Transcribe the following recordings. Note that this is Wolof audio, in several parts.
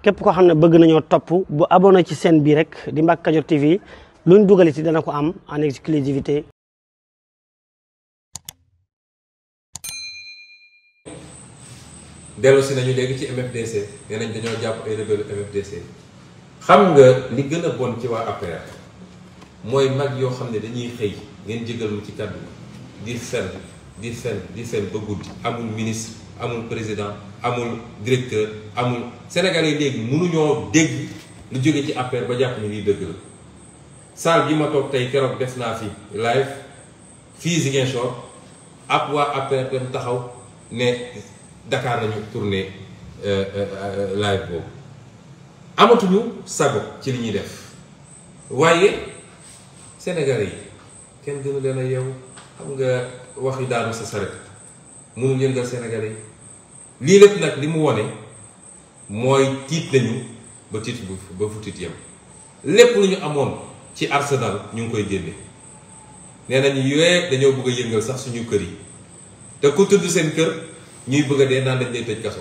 képp koo xam ne bëgg nañoo topp bu abonné ci chaîne bi rek di Mbacke Kadior TV luñ dugal ci dana ko am en exclusivité. dellu si nañu léegi ci MFDC nee nañ dañoo jàpp ay rebelle MFDC. xam nga li gën a bon ci waa APR mooy mag yoo xam ne dañuy xëy ngeen jégal mu ci kàddu di fen ba guddi. amul ministre amul président amul directeur amul Sénégalais yi léegi mënuñoo dégg lu jóge ci APR ba jàpp ni lii dëgg la. salle bi ma toog tey keroog def naa fi live fii Ziguinchor ak waa APR dem taxaw ne Dakar nañu tourné live boobu. amatuñu sago ci li ñuy def waaye Sénégalais yi kenn gënu leen a yeewu xam nga wax yi daanu sa saret mënul yëngal Sénégalais yi lii lépp nag li mu wone mooy tiit nañu ba tiit ba fu tiit yem lépp lu ñu amoon ci arsenal ñu ngi koy génne nee nañu yooye dañoo bëgg a yëngal sax suñu kër yi te ku tudd seen kër ñuy bëgg a dee naan dañ lay tëj kaso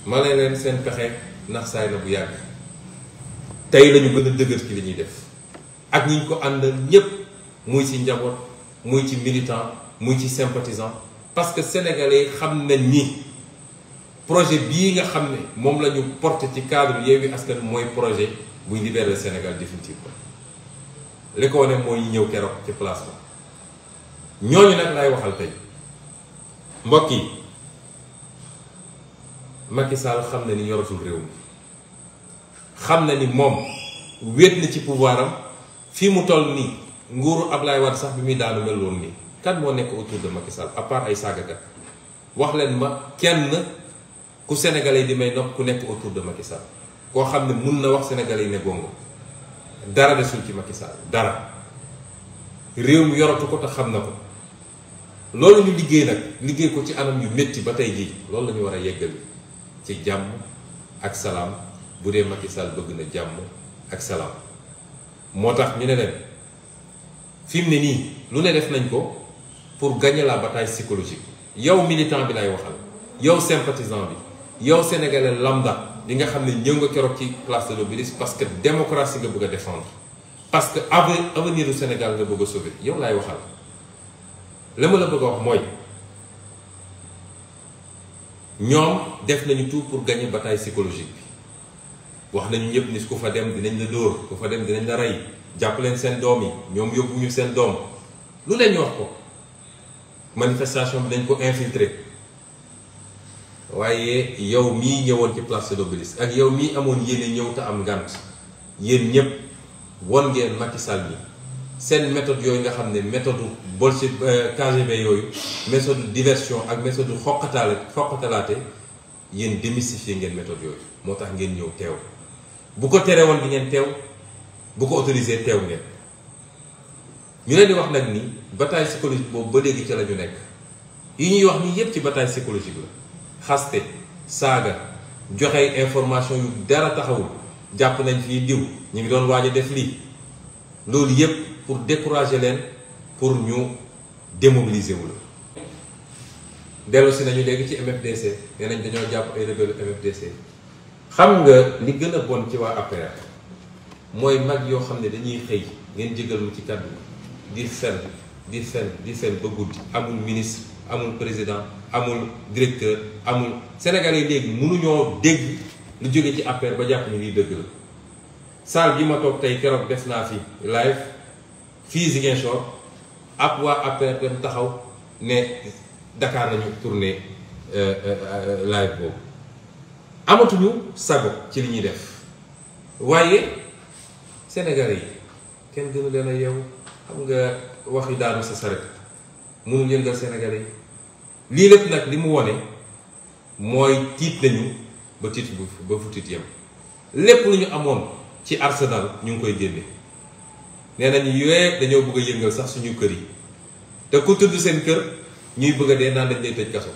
ma leen seen pexe ndax saay na bu yàgg tey lañu gën a dëgër ci li ñuy def ak ñi ñu ko àndal ñépp muy ci njaboot muy ci militant muy ci sympathisant parce que sénégalais xam nañ ni projet bii nga xam ne moom la ñu porté ci cadre Yewwi Askan mooy projet buy libérer le Sénégal définitivement li ko wane mooy ñëw keroog ci place ba ñooñu nag lay waxal tey mbokk yi Macky Sall xam na ni yoratul réew mi xam na ni moom wéet na ci pouvoir am fii mu toll nii nguuru Ablaye Wade sax bi muy daanu mel woon nii kan moo nekk autour de Macky Sall à part ay saagakat wax leen ma kenn ku sénégalais di may nopp ku nekk autour de Macky Sall koo xam ne mun na wax sénégalais yi ne gongo dara desul ci Macky Sall dara réew mi yoratu ko te xam na ko loolu ñu liggéey nag liggéey ko ci anam yu métti ba tey jii loolu la ñu war a yeggali ci jàmm ak salaam bu dee Macky Sall bëgg na jàmm ak salaam moo tax ñu ne leen fi mu ne nii lu ne def nañ ko pour gagner la bataille psychologique yow militant bi lay waxal yow sympathisant bi yow sénégalais lambda di nga xam ne ñëw nga keroog ci place de l'Obélisque parce que démocratie nga bëgg a défendre parce que avenir du Sénégal nga bëgg a sauver yow laay waxal la ma la bëgg a wax mooy ñoom def nañu tout pour gagner bataille psychologique bi wax nañu ñëpp ni ku fa dem dinañ la dóor ku fa dem dinañ la rey jàpp leen seen doom yi ñoom yóbbuñu seen doom lu leen ñu wax ko manifestation bi dañ ko infiltrer waaye yow mii ñëwoon ci place de l'Obélisque ak yow mii amoon yéene ñëw te am ngànt yéen ñëpp won ngeen Macky Sall bi seen méthode yooyu nga xam ne méthode bullshit KGB yooyu méthode diversion ak méthode xoqatalaate yéen démystifier ngeen méthode yooyu moo tax ngeen ñëw teew bu ko tere woon di ngeen teew bu ko autorisé teew ngeen ñu leen di wax nag ni bataille psychologique boobu ba léegi ca la ñu nekk yi ñuy wax nii yépp ci bataille psychologique la xaste saaga joxe information yu dara taxawul jàpp nañ fii diw ñu ngi doon waaj a def lii loolu yépp pour décourager leen pour ñu démobiliser wu la dellu si nañu léegi ci MFDC nee nañ dañoo jàpp ay rebelle MFDC. xam nga li gën a bon ci waa APR mooy mag yoo xam ne dañuy xëy ngeen jégal mu ci kàddu di fen ba guddi. amul ministre amul président amul directeur amul Sénégalais yi léegi mënuñoo dégg lu jóge ci APR ba jàpp ni lii dëgg la salle bi ma toog tey keroog def naa fi live fii Ziguinchor ak waa APR dem taxaw ne Dakar nañu tourné live boobu. amatuñu sago ci li ñuy def waaye Sénégalais yi kenn gënu leen a yeewu xam nga wax yi daanu sa saret mënul yëngal Sénégalais yi lii lépp nag li mu wone mooy tiit nañu ba tiit ba fu tiit yem lépp lu ñu amoon ci arsenal ñu ngi koy génne nee nañu yooye dañoo bëgg a yëngal sax suñu kër yi te ku tudd seen kër ñuy bëgg a dee naan dañ lay tëj kaso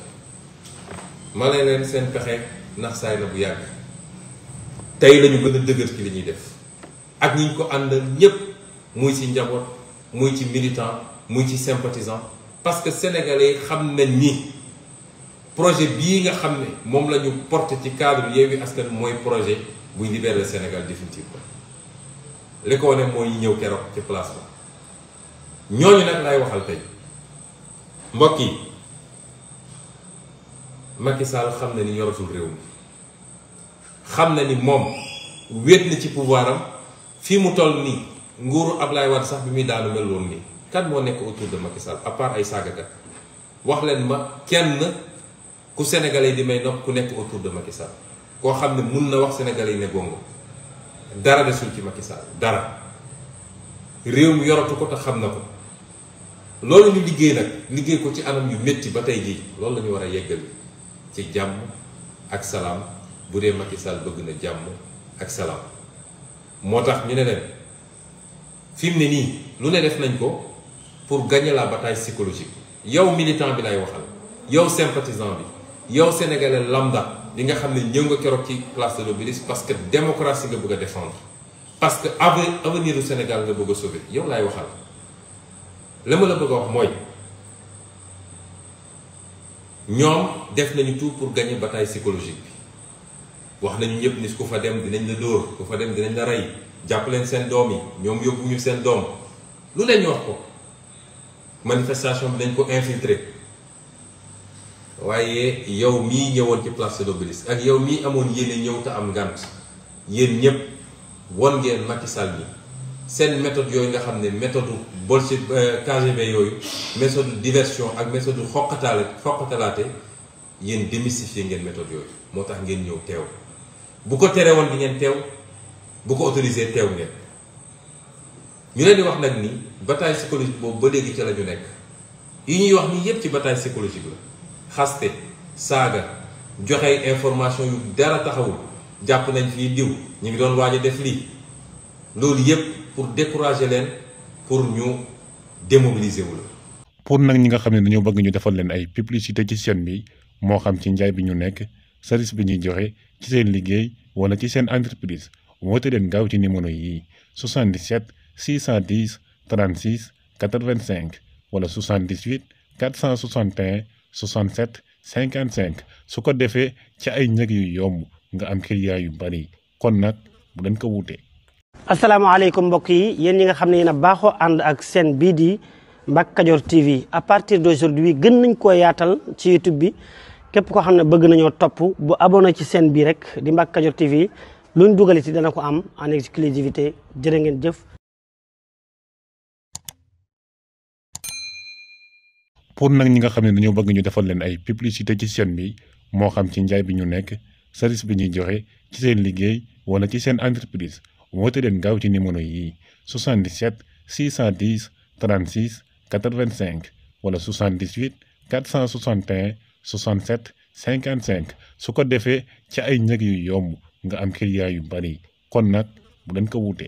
ma leen seen pexe ndax saay na bu yàgg tey lañu gën a dëgër ci li ñuy def ak ñi ñu ko àndal ñépp muy ci njaboot muy ci militant muy ci sympathisant parce que sénégalais xam nañ ni projet bii nga xam ne moom la ñu porté ci cadre Yewwi Askan mooy projet buy libérer le Sénégal définitivement li ko wane mooy ñëw keroog ci place ba ñooñu nag lay waxal tey mbokk yi Macky Sall xam na ni yoratul réew mi xam na ni moom wéet na ci pouvoir am fii mu toll nii nguuru Ablaye Wade sax bi muy daanu mel woon nii kan moo nekk autour de Macky Sall à part ay saagakat wax leen ma kenn ku sénégalais di may nopp ku nekk autour de Macky Sall koo xam ne mun na wax sénégalais yi ne gongo dara desul ci Macky Sall dara réew mi yoratu ko te xam na ko loolu ñu liggéey nag liggéey ko ci anam yu métti ba tey jii loolu la ñu war a yeggali ci jàmm ak salaam bu dee Macky Sall bëgg na jàmm ak salaam moo tax ñu ne leen fi mu ne nii lu ne def nañ ko pour gagner la bataille psychologique yow militant bi lay waxal yow sympathisant bi yow sénégalais lambda li nga xam ne ñëw nga keroog ci place de l'Obélisque parce que démocratie nga bëgg a défendre parce que avenir du Sénégal nga bëgg a sauver yow laay waxal la ma la bëgg a wax mooy ñoom def nañu tout pour gagner bataille psychologique bi wax nañu ñëpp ni ku fa dem dinañ la dóor ku fa dem dinañ la rey jàpp leen seen doom yi ñoom yóbbuñu seen doom lu leen ñu wax ko manifestation bi dañ ko infiltrer waaye yow mii ñëwoon ci place de l'Obélisque ak yow mii amoon yéene ñëw te am ngànt yéen ñëpp won ngeen Macky Sall bi seen méthode yooyu nga xam ne méthode bullshit KGB yooyu méthode diversion ak méthode xoqatalaate yéen démystifier ngeen méthode yooyu moo tax ngeen ñëw teew bu ko tere woon di ngeen teew bu ko autorisé teew ngeen ñu leen di wax nag ni bataille psychologique boobu ba léegi ci la ñu nekk yi ñuy wax nii yépp ci bataille psychologique la xaste saaga joxe information yu dara taxawul jàpp nañ fii diw ñu ngi doon waaj a def lii loolu yépp pour décourager leen pour ñu démobiliser wu la. pour nag ñi nga xam ne dañoo bëgg ñu defal leen ay publicité ci chaîne bi moo xam ci njaay bi ñu nekk service bi ñuy joxe ci seen liggéey wala ci seen entreprise woote leen gaaw ci numéro yi 77 610 36 85 wala 78 461 67 55 su ko defee ci ay njëg yu yomb nga am client yu bari kon nag bu leen ko wuute. asalaamaaleykum mbokk yi yéen ñi nga xam ne yéen a baaxoo ànd ak seen bii di Mbacke Kadior TV à partir d'aujourd'hui gën nañ koo yaatal ci YouTube bi képp koo xam ne bëgg nañoo topp bu abonné ci seen bii rek di Mbacke Kadior TV luñ dugal ci dana ko am en exclusivité jërë ngeen jëf. pour nag ñi nga xam ne dañoo bëgg ñu defal leen ay publicité ci chaîne bi moo xam ci njaay bi ñu nekk service bi ñuy joxe ci seen liggéey wala ci seen entreprise woote leen gaaw ci numéro yi 77 610 36 85 wala 78 461 67 55 su ko defee ci ay njëg yu yomb nga am client yu bari kon nag bu leen ko wuute.